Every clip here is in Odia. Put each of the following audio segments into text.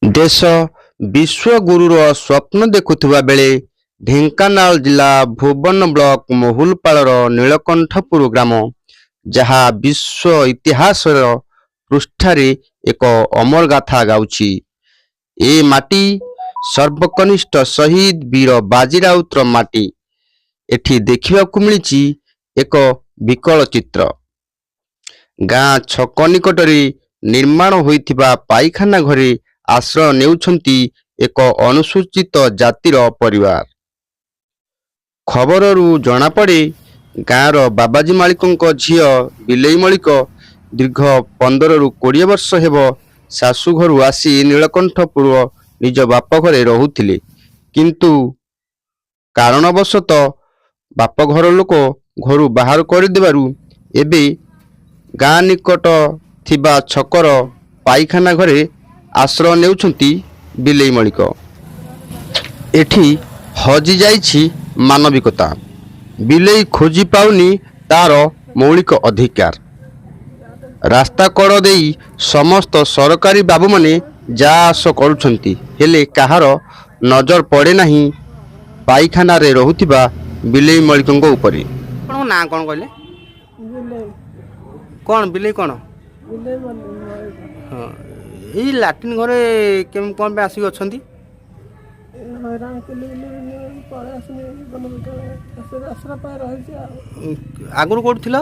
ଦେଶ ବିଶ୍ୱଗୁରୁର ସ୍ୱପ୍ନ ଦେଖୁଥିବା ବେଳେ ଢେଙ୍କାନାଳ ଜିଲ୍ଲା ଭୁବନ ବ୍ଲକ ମହୁଲପାଳର ନୀଳକଣ୍ଠପୁର ଗ୍ରାମ, ଯାହା ବିଶ୍ୱ ଇତିହାସର ପୃଷ୍ଠାରେ ଏକ ଅମର ଗାଥା ଗାଉଛି। ଏ ମାଟି ସର୍ବକନିଷ୍ଠ ଶହୀଦ ବୀର ବାଜି ରାଉତର ମାଟି। ଏଠି ଦେଖିବାକୁ ମିଳିଛି ଏକ ବିକଳ ଚିତ୍ର। ଗାଁ ଛକ ନିକଟରେ ନିର୍ମାଣ ହୋଇଥିବା ପାଇଖାନା ଘରେ ଆଶ୍ରୟ ନେଉଛନ୍ତି ଏକ ଅନୁସୂଚିତ ଜାତିର ପରିବାର। ଖବରରୁ ଜଣାପଡ଼େ, ଗାଁର ବାବାଜୀ ମାଳିକଙ୍କ ଝିଅ ବିଲେଇ ମଳିକ ଦୀର୍ଘ 15ରୁ 20 ବର୍ଷ ହେବ ଶାଶୁଘରୁ ଆସି ନୀଳକଣ୍ଠପୁର ନିଜ ବାପଘରେ ରହୁଥିଲେ। କିନ୍ତୁ କାରଣବଶତଃ ବାପଘର ଲୋକ ଘରୁ ବାହାର କରିଦେବାରୁ ଏବେ ଗାଁ ନିକଟ ଥିବା ଛକର ପାଇଖାନା ଘରେ ଆଶ୍ରୟ ନେଉଛନ୍ତି ବିଲେଇ ମଳିକ। ଏଠି ହଜିଯାଇଛି ମାନବିକତା। ବିଲେଇ ଖୋଜି ପାଉନି ତାର ମୌଳିକ ଅଧିକାର। ରାସ୍ତା କଡ଼ ଦେଇ ସମସ୍ତ ସରକାରୀ ବାବୁମାନେ ଯା ଆସ କରୁଛନ୍ତି, ହେଲେ କାହାର ନଜର ପଡ଼େ ନାହିଁ ପାଇଖାନାରେ ରହୁଥିବା ବିଲେଇ ମଳିକଙ୍କ ଉପରେ। ଆପଣଙ୍କ ନାଁ କ'ଣ କହିଲେ? ବିଲେଇ। କ'ଣ ବିଲେଇ କ'ଣ? ବିଲେଇ ମଳିକ। ହଁ, ଏଇ ଲାଟ୍ରିନ୍ ଘରେ କେମିତି କ'ଣ ପାଇଁ ଆସିକି ଅଛନ୍ତି? ହଇରାଣ କିଲି ବିଲି ପଳେଇ ଆସିନି, ଜୀବନ ବିକଳରେ ଆଶ୍ରୟ ପାଇ ରହିଛି ଆଉ। ଆଗରୁ କେଉଁଠି ଥିଲ?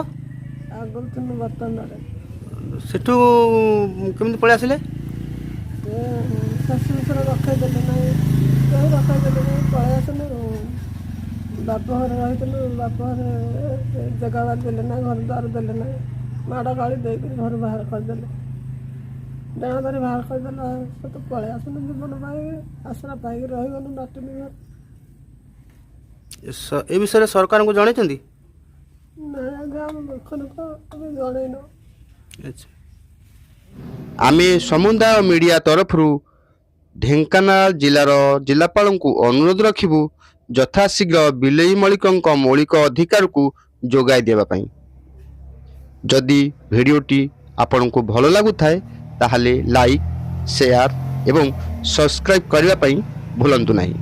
ଆଗରୁ ଥିଲୁ ବର୍ତ୍ତମାନରେ। ସେଠୁ କେମିତି ପଳେଇ ଆସିଲେ? ସେ ଶାଶୁ ଶ୍ୱଶୁର ରଖେଇଦେଲେ ନାହିଁ, କେହି ରଖେଇଦେଲେ ନାହିଁ, ପଳେଇ ଆସିଲୁ। ବାପ ଘରେ ରହିଥିଲୁ। ବାପ ଘରେ ଜାଗା ବାଡ଼ି ଦେଲେ ନାହିଁ, ଘର ଦ୍ୱାର ଦେଲେ ନାହିଁ। ମାଡ଼ ଗାଳି ଦେଇକରି ଘରୁ ବାହାର କରିଦେଲେ, ଡାଣ ଧରି ବାହାର କରିଦେଲେ। ସେ ତ ପଳେଇ ଆସିଲୁ, ଜୀବନ ପାଇଁ ଆଶ୍ରା ପାଇକି ରହିଗଲୁ ଲାଟ୍ରିନ୍ ଘରେ। ଏ ବିଷୟରେ ସରକାରଙ୍କୁ ଜଣେଇଛନ୍ତି? ନାଇଁ ଆଜ୍ଞା, ଆମ ମୂର୍ଖ ଲୋକ, ଆମେ ଜଣେଇନୁ। ଆଚ୍ଛା। ଆମେ ସମୁଦାୟ ମିଡ଼ିଆ ତରଫରୁ ଢେଙ୍କାନାଳ ଜିଲ୍ଲାର ଜିଲ୍ଲାପାଳଙ୍କୁ ଅନୁରୋଧ ରଖିବୁ, ଯଥାଶୀଘ୍ର ବିଲେଇ ମଳିକଙ୍କ ମୌଳିକ ଅଧିକାରକୁ ଯୋଗାଇ ଦେବା ପାଇଁ। ଯଦି ଭିଡ଼ିଓଟି ଆପଣଙ୍କୁ ଭଲ ଲାଗୁଥାଏ, ତାହେଲେ ଲାଇକ୍, ସେୟାର ଏବଂ ସବସ୍କ୍ରାଇବ୍ କରିବା ପାଇଁ ଭୁଲନ୍ତୁ ନାହିଁ।